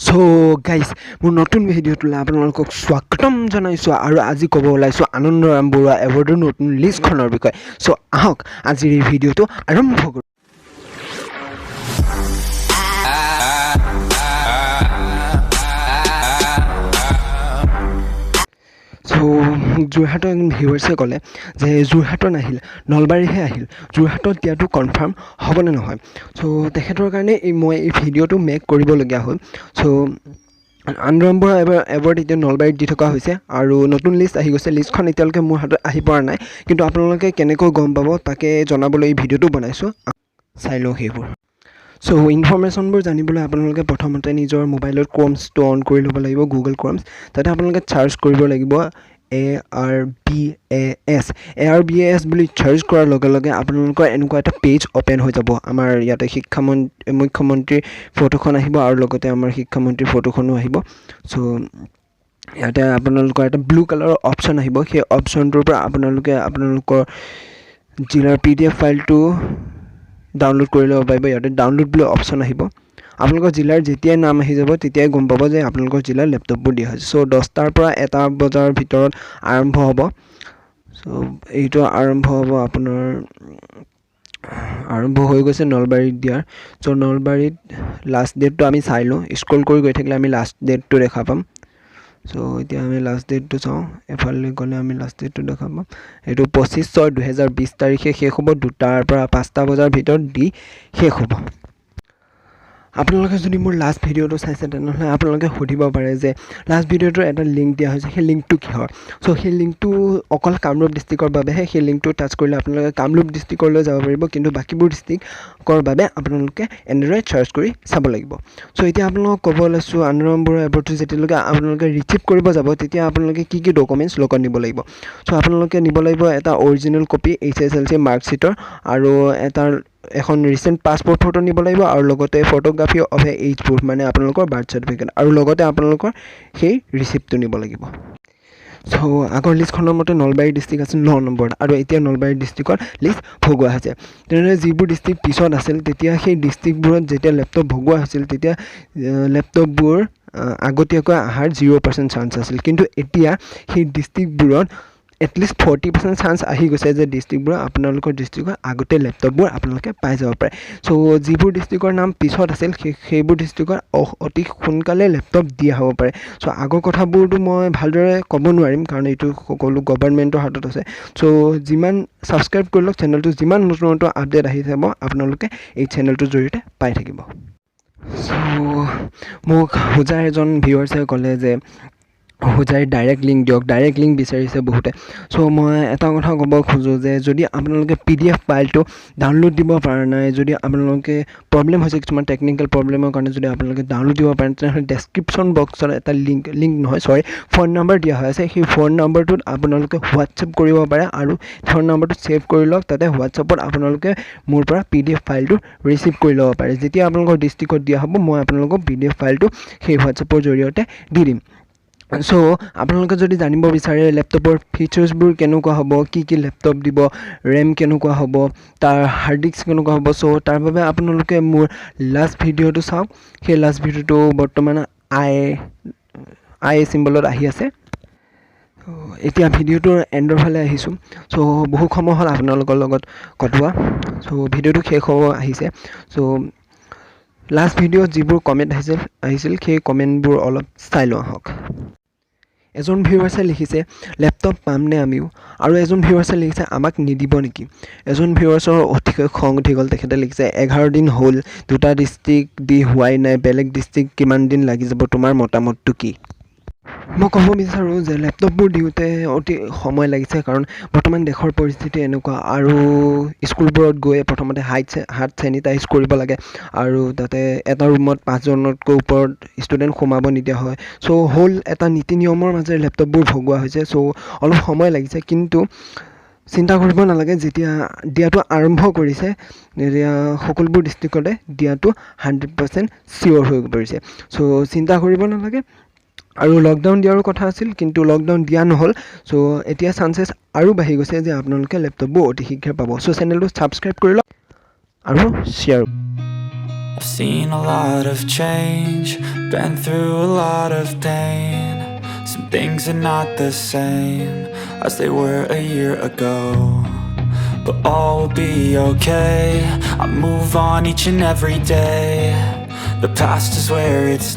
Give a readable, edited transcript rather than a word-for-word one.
চ' guys, মোৰ নতুন ভিডিঅ'টোলৈ আপোনালোকক স্বাগতম জনাইছোঁ আৰু আজি ক'ব ওলাইছোঁ আনন্দৰাম বৰুৱা এৱাৰ্ডৰ নতুন লিষ্টখনৰ বিষয়ে। চ' আহক, আজিৰ এই ভিডিঅ'টো আৰম্ভ কৰোঁ। চ' যোৰহাটৰ এজন ভিউৱাৰ্ছে ক'লে যে যোৰহাটত নাহিল, নলবাৰীহে আহিল, যোৰহাটত দিয়াটো কনফাৰ্ম হ'বনে নহয়? চ' তেখেতৰ কাৰণে মই এই ভিডিঅ'টো মেক কৰিবলগীয়া হ'ল। চ' আনন্দৰাম বৰুৱা এৱাৰ্ড এতিয়া নলবাৰীত দি থকা হৈছে আৰু নতুন লিষ্ট আহি গৈছে। লিষ্টখন এতিয়ালৈকে মোৰ হাতত আহি পৰা নাই, কিন্তু আপোনালোকে কেনেকৈ গম পাব তাকে জনাবলৈ এই ভিডিঅ'টো বনাইছোঁ। চাই লওঁ সেইবোৰ। চ' ইনফৰ্মেশ্যনবোৰ জানিবলৈ আপোনালোকে প্ৰথমতে নিজৰ মোবাইলত ক্ৰমছটো অন কৰি ল'ব লাগিব, গুগল ক্ৰমছ। তাতে আপোনালোকে চাৰ্চ কৰিব লাগিব ARBAS। ARBAS বুলি চাৰ্চ কৰাৰ লগে লগে আপোনালোকৰ এনেকুৱা এটা পেজ অ'পেন হৈ যাব। আমাৰ ইয়াতে শিক্ষামন্ত্ৰী, মুখ্যমন্ত্ৰীৰ ফটোখন আহিব আৰু লগতে আমাৰ শিক্ষামন্ত্ৰীৰ ফটোখনো আহিব। চ' ইয়াতে আপোনালোকৰ এটা ব্লু কালাৰৰ অপশ্যন আহিব। সেই অপশ্যনটোৰ পৰা আপোনালোকে আপোনালোকৰ জিলাৰ পিডিএফ ফাইলটো ডাউনলোড কৰি ল'ব পাৰিব। ইয়াতে ডাউনলোড বুলি অপশ্যন আহিব। আপোনালোকৰ জিলাৰ যেতিয়াই নাম আহি যাব, তেতিয়াই গম পাব যে আপোনালোকৰ জিলাৰ লেপটপবোৰ দিয়া হৈছে। চ' 10টাৰ পৰা 1 বজাৰ ভিতৰত আৰম্ভ হ'ব। চ' এইটো আৰম্ভ হ'ব, আপোনাৰ আৰম্ভ হৈ গৈছে নলবাৰীত দিয়াৰ। চ' নলবাৰীত লাষ্ট ডেটটো আমি চাই লওঁ। স্ক্ৰল কৰি গৈ থাকিলে আমি লাষ্ট ডেটটো দেখা পাম। চ' এতিয়া আমি লাষ্ট ডেটটো চাওঁ। এফালে গ'লে আমি লাষ্ট ডেটটো দেখা পাম। এইটো 25/6/2020 তাৰিখে শেষ হ'ব। 2টাৰ পৰা 5টা বজাৰ ভিতৰত দি শেষ হ'ব। আপোনালোকে যদি মোৰ লাষ্ট ভিডিঅ'টো চাইছে, তেনেহ'লে আপোনালোকে সুধিব পাৰে যে লাষ্ট ভিডিঅ'টোৰ এটা লিংক দিয়া হৈছে, সেই লিংকটো কিহৰ? চ' সেই লিংকটো অকল কামৰূপ ডিষ্ট্ৰিক্টৰ বাবেহে। সেই লিংকটো টাচ কৰিলে আপোনালোকে কামৰূপ ডিষ্ট্ৰিক্টলৈ যাব পাৰিব, কিন্তু বাকীবোৰ ডিষ্ট্ৰিক্টৰ বাবে আপোনালোকে এনেদৰে চাৰ্চ কৰি চাব লাগিব। চ' এতিয়া আপোনালোকক ক'ব ওলাইছোঁ, আনন্দৰাম বৰুৱা এৱাৰ্ডটো যেতিয়ালৈকে আপোনালোকে ৰিচিভ কৰিব যাব, তেতিয়া আপোনালোকে কি কি ডকুমেণ্টছ লগত নিব লাগিব? চ' আপোনালোকে নিব লাগিব এটা অৰিজিনেল কপি এইচএছএলচি মাৰ্কশ্বিটৰ আৰু এখন ৰিচেণ্ট পাছপৰ্ট ফটো নিব লাগিব আৰু লগতে photography of a age proof, মানে আপোনালোকৰ বাৰ্থ চাৰ্টিফিকেট আৰু লগতে আপোনালোকৰ সেই ৰিচিপ্টটো নিব লাগিব। চ' আগৰ লিষ্টখনৰ মতে নলবাৰী ডিষ্ট্ৰিক্ট আছিল 9 নম্বৰত আৰু এতিয়া নলবাৰী ডিষ্ট্ৰিক্টৰ লিষ্ট ভগোৱা হৈছে। তেনেদৰে যিবোৰ ডিষ্ট্ৰিক্ট পিছত আছিল, তেতিয়া সেই ডিষ্ট্ৰিক্টবোৰত যেতিয়া লেপটপ ভগোৱা হৈছিল, তেতিয়া লেপটপবোৰ আগতীয়াকৈ অহাৰ 0% চান্স আছিল। কিন্তু এতিয়া সেই ডিষ্ট্ৰিক্টবোৰত এটলিষ্ট 40% চান্স আহি গৈছে যে ডিষ্ট্ৰিক্টবোৰত, আপোনালোকৰ ডিষ্ট্ৰিক্টৰ আগতে লেপটপবোৰ আপোনালোকে পাই যাব পাৰে। চ' যিবোৰ ডিষ্ট্ৰিক্টৰ নাম পিছত আছিল, সেইবোৰ ডিষ্ট্ৰিক্টত অতি সোনকালে লেপটপ দিয়া হ'ব পাৰে। চ' আগৰ কথাবোৰতো মই ভালদৰে ক'ব নোৱাৰিম, কাৰণ এইটো সকলো গভৰ্ণমেণ্টৰ হাতত আছে। চ' যিমান ছাবস্ক্ৰাইব কৰি লওক চেনেলটো, যিমান নতুন নতুন আপডেট আহি যাব, আপোনালোকে এই চেনেলটোৰ জৰিয়তে পাই থাকিব। চ' মোক হোজাইৰ এজন ভিউৱাৰ্ছে ক'লে যে হোজাইৰ ডাইৰেক্ট লিংক দিয়ক, ডাইৰেক্ট লিংক বিচাৰিছে বহুতে। চ' মই এটা কথা ক'ব খোজোঁ যে যদি আপোনালোকে পিডিএফ ফাইলটো ডাউনলোড দিব পৰা নাই, যদি আপোনালোকে প্ৰব্লেম হৈছে কিছুমান টেকনিকেল প্ৰব্লেমৰ কাৰণে, যদি আপোনালোকে ডাউনলোড দিব পাৰে, তেনেহ'লে ডেছক্ৰিপশ্যন বক্সত এটা লিংক, লিংক নহয়, চৰি, ফোন নম্বৰ দিয়া হৈ আছে। সেই ফোন নম্বৰটোত আপোনালোকে হোৱাটছএপ কৰিব পাৰে আৰু ফোন নম্বৰটো ছেভ কৰি লওক। তাতে হোৱাটছএপত আপোনালোকে মোৰ পৰা পিডিএফ ফাইলটো ৰিচিভ কৰি ল'ব পাৰে। যেতিয়া আপোনালোকৰ ডিষ্ট্ৰিক্টত দিয়া হ'ব, মই আপোনালোকক পিডিএফ ফাইলটো সেই হোৱাটছএপৰ জৰিয়তে দি দিম। চ' আপোনালোকে যদি জানিব বিচাৰে লেপটপৰ ফিচাৰ্ছবোৰ কেনেকুৱা হ'ব, কি কি লেপটপ দিব, ৰেম কেনেকুৱা হ'ব, তাৰ হাৰ্ড ডিস্ক কেনেকুৱা হ'ব, চ' তাৰ বাবে আপোনালোকে মোৰ লাষ্ট ভিডিঅ'টো চাওক। সেই লাষ্ট ভিডিঅ'টো বৰ্তমান আই আই চিম্বলত আহি আছে। এতিয়া ভিডিঅ'টোৰ এণ্ডৰ ফালে আহিছোঁ। চ' বহু সময় হ'ল আপোনালোকৰ লগত কটোৱা। চ' ভিডিঅ'টো শেষ হ'ব আহিছে। চ' লাষ্ট ভিডিঅ'ত যিবোৰ কমেণ্ট আহিছিল, সেই কমেণ্টবোৰ অলপ চাই লওঁ আহক। এজন ভিউৱাৰ্ছে লিখিছে, "লেপটপ পামনে আমিও?" আৰু এজন ভিউৱাৰ্ছে লিখিছে, "আমাক নিদিব নেকি?" এজন ভিউৱাৰ্ছৰ অতিকৈ খং উঠি গ'ল। তেখেতে লিখিছে, "11 দিন হ'ল, দুটা ডিষ্ট্ৰিক্ট দি হোৱাই নাই, বেলেগ ডিষ্ট্ৰিক্ট কিমান দিন লাগি যাব? তোমাৰ মতামতটো কি?" মই ক'ব বিচাৰোঁ যে লেপটপবোৰ দিওঁতে অতি সময় লাগিছে, কাৰণ বৰ্তমান দেশৰ পৰিস্থিতি এনেকুৱা আৰু স্কুলবোৰত গৈ প্ৰথমতে হাত চেনিটাইজ কৰিব লাগে আৰু তাতে এটা ৰুমত পাঁচজনতকৈ ওপৰত ষ্টুডেণ্ট সোমাব নিদিয়া হয়। চ' হ'ল এটা নীতি নিয়মৰ মাজেৰে লেপটপবোৰ ভগোৱা হৈছে। চ' অলপ সময় লাগিছে, কিন্তু চিন্তা কৰিব নালাগে। যেতিয়া দিয়াটো আৰম্ভ কৰিছে, তেতিয়া সকলোবোৰ ডিষ্ট্ৰিক্টতে দিয়াটো 100% চিয়'ৰ হৈ পৰিছে। চ' চিন্তা কৰিব নালাগে। আৰু লকডাউন দিয়াৰো কথা আছিল, কিন্তু লকডাউন দিয়া নহ'ল। চ' এতিয়া চান্সেছ আৰু বাঢ়ি গৈছে যে আপোনালোকে লেপটপবোৰ অতি শীঘ্ৰে পাব। চ' চেনেলটো ছাবস্ক্ৰাইব কৰি লওক আৰু share I've seen a lot of change, been through a lot of pain. Some things are not the same as they were a year ago. But all will be okay. I move on each and every day. The past is where it stays.